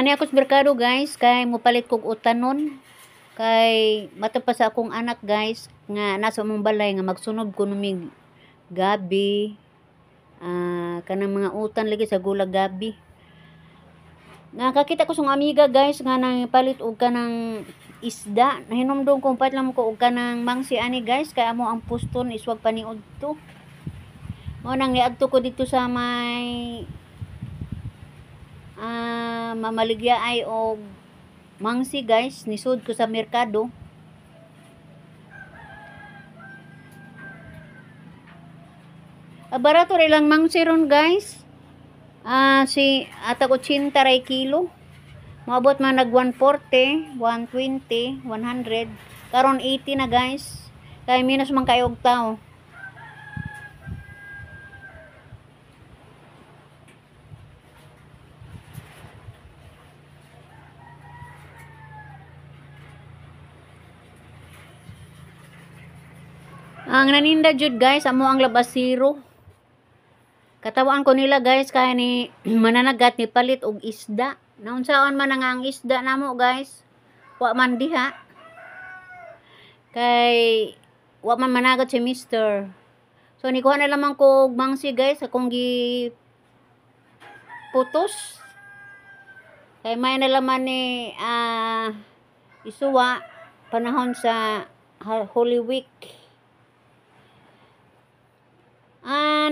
Ani ako sa merkado, guys, kay mopalit kog utanon. Kay matod pa sa akong anak, guys, nga nasa among balay nga magsunob ko numig gabi. Kanang mga utan lagi sa gula gabi. Nakakita ko sa amiga, guys, nga nang palit og kanang isda. Nahinumdum kong palit lang ko og kanang mangsi ani, guys, kay amo ang puston iswag paniud to. Mao nang niadto ko dito sa may mamaligya ay og mangsi, guys, nisud ko sa merkado. Barato ra ilang mangsi ron, guys. Si atag 80 ray kilo. Moabot man nag 140, 120, 100. Karon 80 na, guys. Kay minus man kayo og tao. Ang naninda jud, guys, amo ang labasiro. Katawaan ko nila, guys, kaya ni mananagat ni palit og isda. Naunsaon man nga ang isda namo, guys. Wa man diha. Kay wa man managat si mister. So nikuha na lamang ko og mangsi, guys, akong gi putos. Kay may na laman ni isuwa panahon sa Holy Week.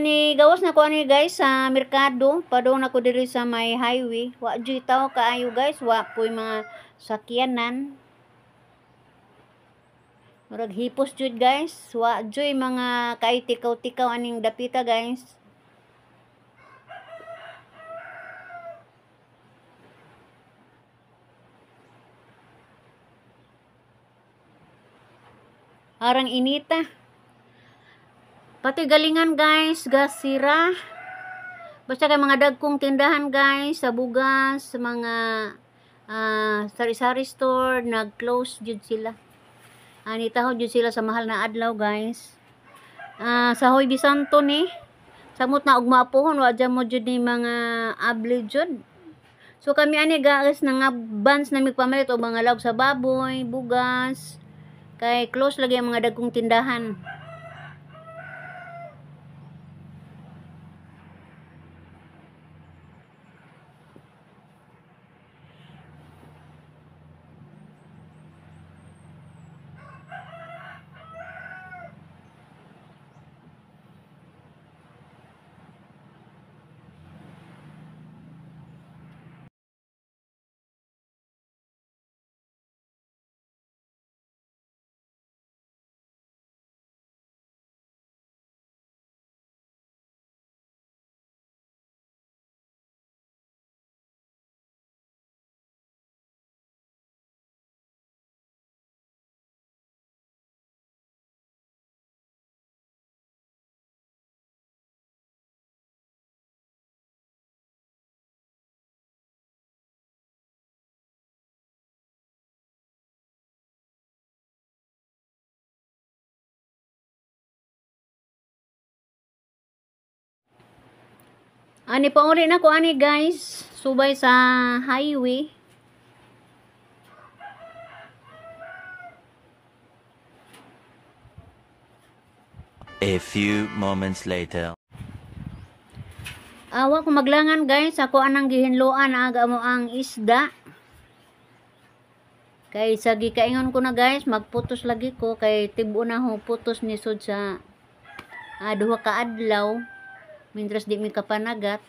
Ni gawas na ko ani, guys, sa merkado, padung na ko diri sa may highway. Wa juy tao kaayo, guys, wa poy mga sakyanan. Murag hipos jud, guys, wa juy mga kay tikaw-tikaw aning dapita, guys. Arang inita. Pati galingan, guys, gasira. Basta kay mga dagkong tindahan, guys, sa bugas, sa mga sari-sari store, nag-close jud sila. Nitahod jud sila sa mahal na adlaw, guys. Sa Hoy Bisanto ni, samot na og maapohon, wa dyan mo jud ni mga abli jud. So kami ani, guys, nangabans na migpamalit og mga lawg sa baboy, bugas. Kay close lagi ang mga dagkong tindahan. Ani pauli na ko ani, guys, subay sa highway. A few moments later. Awa ko maglangan, guys, ako anang gihinloan aga mo ang isda. Kay sa gikaingon ko na, guys, magputos lagi ko kay tibuo na ho putos ni sud sa duha ka adlaw. Mientras di mi kapanagat.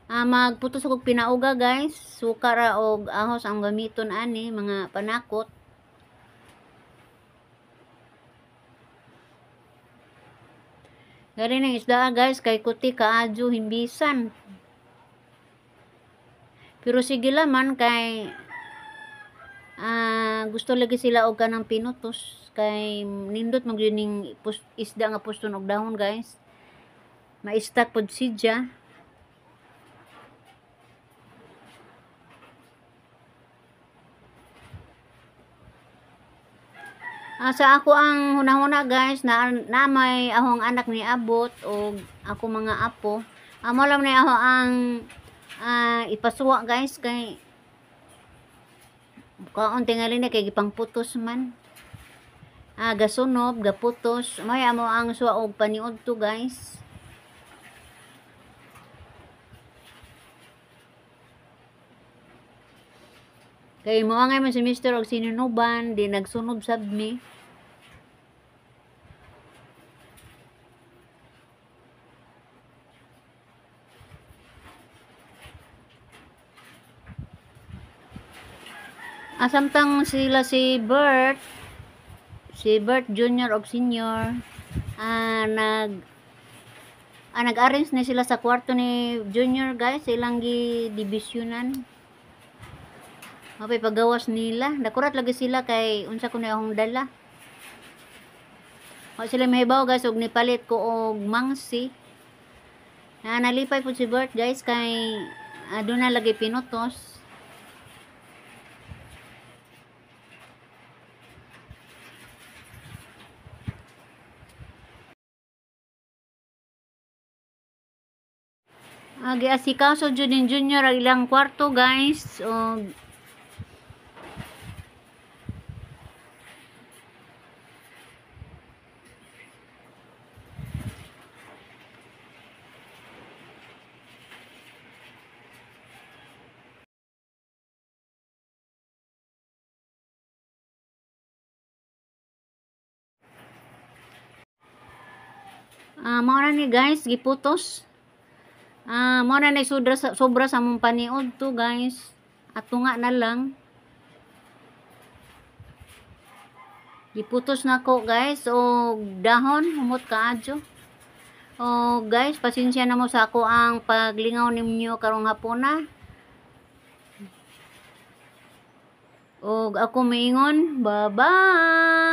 Magputos og pinauga, guys. Suka ra og ahos ang gamiton ani, mga panakot. Gari nang isda, guys, kay kuti kaadyo himbisan. Pero sige laman kay gusto lagi sila og kanang pinutos kay nindot mag ning isda nga puston og dahon, guys. Ma-stack pod sidya. Sa ako ang hunahuna, guys, na may ahong anak ni abot og ako mga apo. Amo lang ni aho ang Ipasuwa guys kay kaon tingali ni kay gipangputos man. Gasunob, gaputos. Maya mo ang suwa og paniud to guys. Kay moangay man si Mr. og sinunuban, di nagsunob sab mi. Asamtang sila si Bert Junior og Senior, nag-arrange na sila sa kwarto ni Junior guys, ilang gi-divisionan. Mapay pagawas nila, nakurat lagi sila kay unsa ko na akong dala. Wa sila mahibaw guys og nipalit ko og mangsi. Nalipay po si Bert guys kay aduna lagi pinutos. Giasikaso jud ni Junior ang ilang kwarto guys. Mao na ni guys giputos. Mao na ni sobra sa among paniud to guys. Ato nga na lang. Giputos na ko guys og dahon humot kaadyo. O guys, pasensya na mo sa ako ang paglingaw ninyo karong hapona. Og ako miingon, bye-bye.